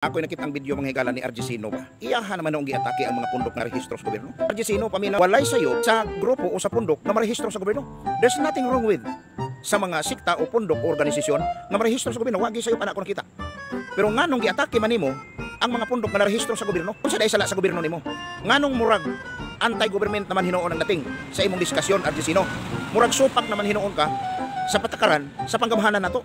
Ako nakita ang video, mga higala, ni RG Sino ba. Iyaha naman noong giatake ang mga pundok nga rehistro sa gobyerno. RG Sino, paminaw, walay sayo sa grupo o sa pundok na marehistro sa gobyerno. There's nothing wrong with sa mga sikta o pundok o organisasyon nga marehistro sa gobyerno. Wagi sayo pa na ako nakita. Pero nganong giatake man nimo ang mga pundok nga narehistro sa gobyerno? Unsa diay sala sa gobyerno nimo? Nganong murag anti-government naman hinuon ang dating sa imong diskusyon, RG Sino? Murag supak naman hinuon ka sa patakaran sa panggamhanan nato.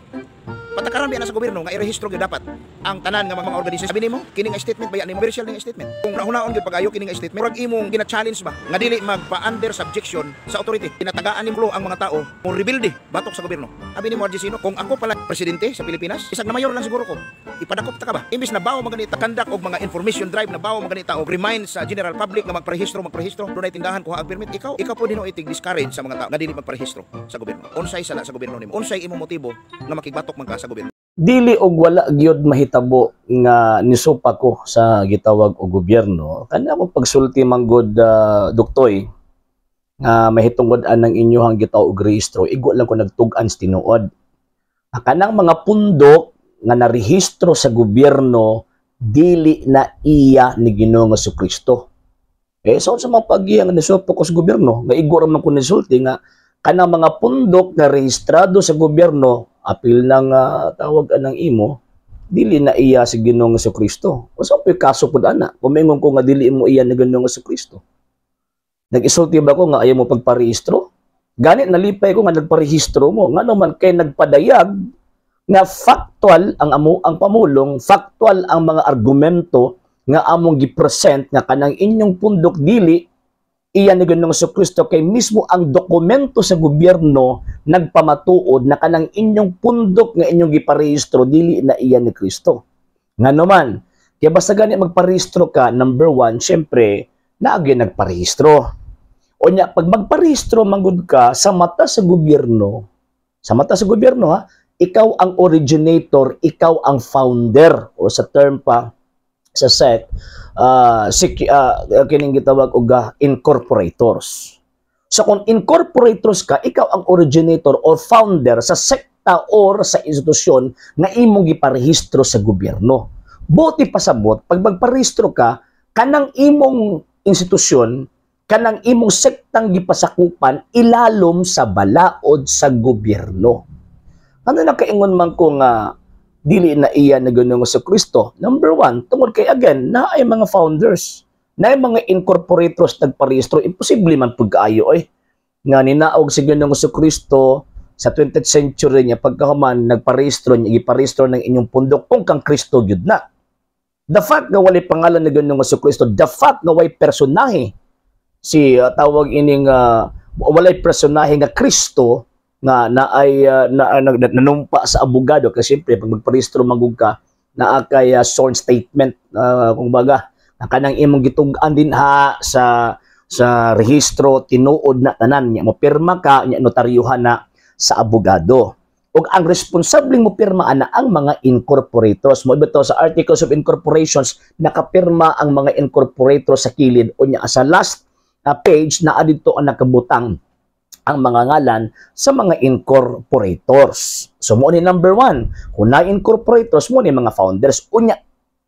Patakaran biya na sa gobyerno nga irehistro gyud dapat ang tanan nga mga organisasyon. Sabi nimo, kini nga statement baya nimo, controversial ning statement. Kung nahunaon gyud pag-ayo kini nga statement, murag imong gina-challenge ba nga dili magpa-under subjection sa authority. Kinatagaan nimo ang mga tao mo rebelde batok sa gobyerno. Abi nimo, RG Sino, kung ako pala presidente sa Pilipinas, isag na mayor lang siguro ko. Ipadakop ta ka ba? Imbis na bawo maganita conduct og mga information drive na bawo maganita og remind sa general public nga magparehistro, magparehistro, dunay tindahan, kuha ang permit. Ikaw po dinho itig discourage sa mga tao nga dili magparehistro sa gobyerno. Unsay sala sa gobyerno nimo? Unsay imong motibo nga makigbatok man ka sa gobyerno? Dili og wala gyud mahitabo nga nisupa ko sa gitawag og gobyerno. Kana akong pagsulti manggod, duktoy, nga mahitungod anang inyohang gitawag og rehistro, igo lang ko nagtug-an sa tinuod. Ang kanang mga pundok nga narehistro sa gobyerno, dili na iya ni Ginoong Kristo. Eh, so sa mga paggiya nga nisupa ko sa gobyerno, nga igo ra man ko nisulti nga kanang mga pundok nga rehistrado sa gobyerno, apil ng tawag anang imo, dili na iya si Ginoong Kristo. Unsa pa kaso pud ana? Kung maingon ko nga dili mo iya ni Ginoong Kristo. Nag-isulti ba ko nga ayaw mo pagparehistro? Ganit nalipay ko nga nagparehistro mo. Ngano man kay nagpadayag nga factual ang amo ang pamulong, factual ang mga argumento nga among gi-present nga kanang inyong pundok dili iya ni Ginoong Kristo, kay mismo ang dokumento sa gobyerno nagpamatuod na kanang inyong pundok nga inyong giparehistro, dili na iya ni Kristo. Ngano man, kaya basta gani magparehistro ka, number one, syempre, naagi nagparehistro. O nya, pag magparehistro manggod ka, sa mata sa gobyerno, sa mata sa gobyerno ha, ikaw ang originator, ikaw ang founder, o sa term pa sa SEC, kining gitawag og incorporators. So kung incorporators ka, ikaw ang originator or founder sa sekta or sa institusyon nga imong giparehistro sa gobyerno. Buot pasabot, pag magparehistro ka, kanang imong institusyon, kanang imong sektang gipasakupan, ilalom sa balaod sa gobyerno. Ano nakaingon man ko nga dili na iya na Ginoong Kristo? Number one, tungod kay again, na ay mga founders, na ay mga incorporators nagparehistro, imposible man pud kaayo eh nga ninaog si Ginoong Kristo sa 20th century niya, pagkahuman nagparehistro niya, giparehistro ng inyong pundok kung kang Kristo gyud na. The fact nga walay pangalan ni Ginoong Kristo, the fact nga walay personahe si tawag ining walay personahe nga Kristo nga na ay na nanumpa sa abogado, kasi siyempre pag magparehistro manggug ka, naa kay sworn statement, kung baga na kanang imong gitug-an din ha sa rehistro tinuod na tanan niya, mo pirma ka niya, notaryuhan na sa abogado, ug ang responsableng mo pirma ana ang mga incorporators mo to. Sa articles of incorporations, nakapirma ang mga incorporators sa kilid, unya sa last page naa didto ang nakabutang ang mga ngalan sa mga incorporators. So mo ni number one, kung na incorporators mo ni mga founders, unya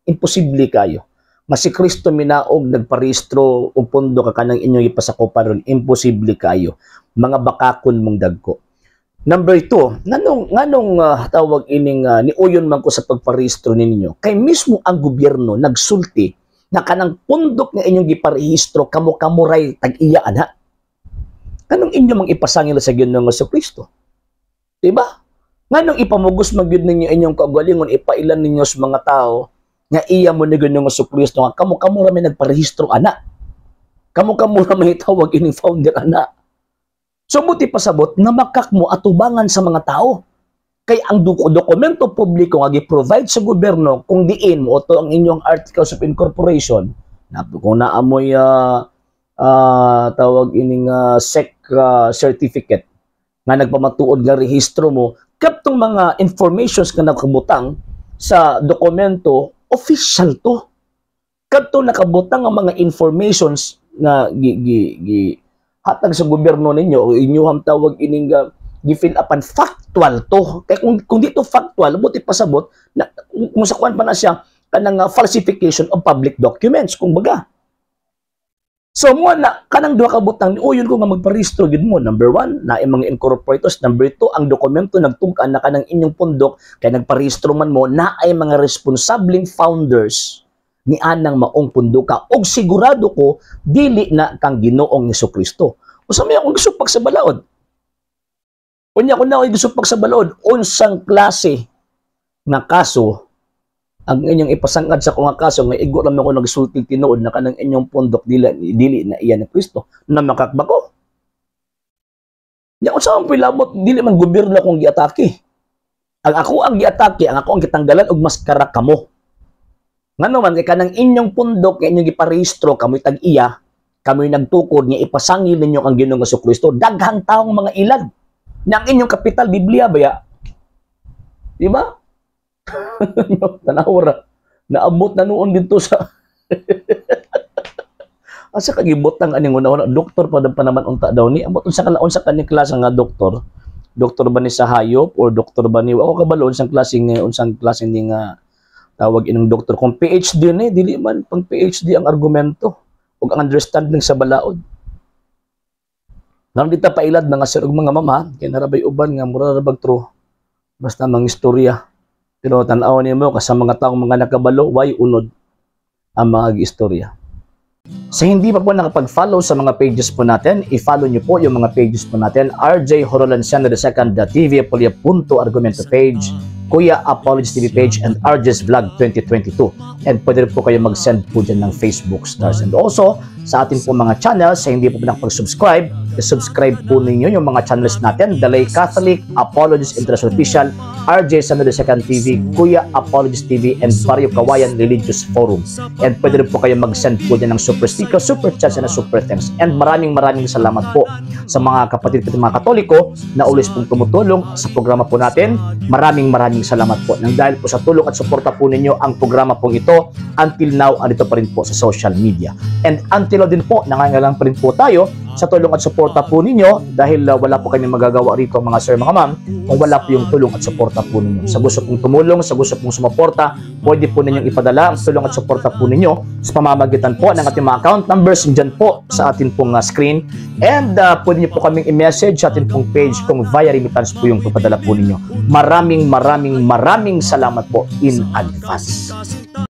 imposible kayo nga si Kristo minaog, nagparehistro og pondo ka kanang inyong ipasakupan ron, imposible kayo. Mga bakakon mong dagko. Number two, nganong tawag ining niuyon man ko sa pagparehistro ninyo, kay mismo ang gobyerno nagsulti na kanang pundok nga inyong giparehistro, kamo-kamo ray tag-iya ana. Kanong inyo mang ipasangil sa Ginoong Kristo? Diba? Nganong ipamugos man gyud ninyo inyong kaugalingon, ipailan ninyo sa mga tao nga iya mo ni Ginoong Kristo, nga kamo-kamo ra may nagparehistro ana? Kamo-kamo ra may tawag ining founder ana. So buot pasabot nga makak mo atubangan sa mga tao. Kay ang dokumento publiko nga gi-provide sa gobyerno kung diin mo to ang inyong articles of incorporation na kung naamoy tawag ining SEC certificate nga nagpamatuod nga rehistro mo, kaptong mga informations nga nakabutang sa dokumento, official to. Kadto nakabutang ang mga informations nga gi hatag sa gobyerno ninyo o inyong tawag ining gi-fill upan, factual to. Kay kung dito factual, buot pasabot na kung sa kuan pa na siya. Kanang falsification of public documents kung baga. So mo na kanang duha ka butang, uyon ko nga magparehistro gid mo. Number one, na mga incorporators. Number two, ang dokumento nagtug-an na kanang inyong pundok kay nagparehistro man mo, na ay mga responsableng founders ni anang maong pundoka og sigurado ko dili na kang Ginoong Kristo. Usa may akong gisupak sa balaod. Unya ko na ako gisupak sa balaod, unsang klase nga kaso ang inyong ipasangad sa akong kaso nga igo ra man ko nagsulti tinuod na kanang inyong pundok dili dili na iya ni Kristo na makakba ko? Nya unsa ang pilabot, dili man gobyerno akong giatake. Ang ako ang giatake, ang ako ang gitanggalan og maskara kamo. Ngano man kay kanang inyong pundok nga inyong giparehistro, kamoy tag-iya, kamoy nagtukod nga ipasangil ninyo kang Ginoong Kristo, daghang taong mga ilag. Nya ang inyong kapital Biblia baya. Di ba? Tanaw ra. Naabot na noon dito sa asa ka gibutang aning una-una, doktor pa pa naman unta daw ni ambot unsa ka unsa kani klase nga doktor, doktor ba ni sa hayop or doktor ba ni ako kabalo unsang klaseng ni nga tawag inong doktor. Kung PhD ni, dili man pang PhD ang argumento ug ang understanding sa balaod. Naron dita pailad, mga sir ug mga mama, kay narabay uban nga mura ra bag true basta mga istorya, pero tan-aw nimo ka sa mga taong mga nakabalo, way unod ang mga istorya. Sa hindi pa po nakapag-follow sa mga pages po natin, i-follow nyo po yung mga pages po natin. RJ Horolanciano II, TV Apolia Punto Argumento page, Kuya Apologies TV page, and RJ's Vlog 2022. And pwede rin po kayo mag-send po dyan ng Facebook stars. And also, sa atin po mga channels, sa hindi po nakapag-subscribe, i-subscribe po ninyo yung mga channels natin. Dalay Catholic, Apologies International Official, RJ Sano II TV, Kuya Apologies TV, and Barrio Kawayan Religious Forum. And pwede rin po kayo mag-send po dyan ng super sticker, super chats, and super thanks. And maraming maraming salamat po sa mga kapatid ko, mga Katoliko na always pong tumutulong sa programa po natin. Maraming maraming salamat po. Nang dahil po sa tulong at suporta po ninyo, ang programa pong ito until now andito pa rin po sa social media. And until now din po, nangangailangan pa rin po tayo sa tulong at suporta po ninyo dahil wala po kami magagawa rito, mga sir, mga ma'am, kung wala po yung tulong at suporta po ninyo. Sa gusto pong tumulong, sa gusto pong sumuporta, pwede po ninyong ipadala ang tulong at suporta po ninyo sa pamamagitan po ng ating mga account numbers dyan po sa atin pong screen. And pwede niyo po kaming i-message sa atin pong page kung via remittance po yung papadala po ninyo. Maraming maraming maraming salamat po in advance.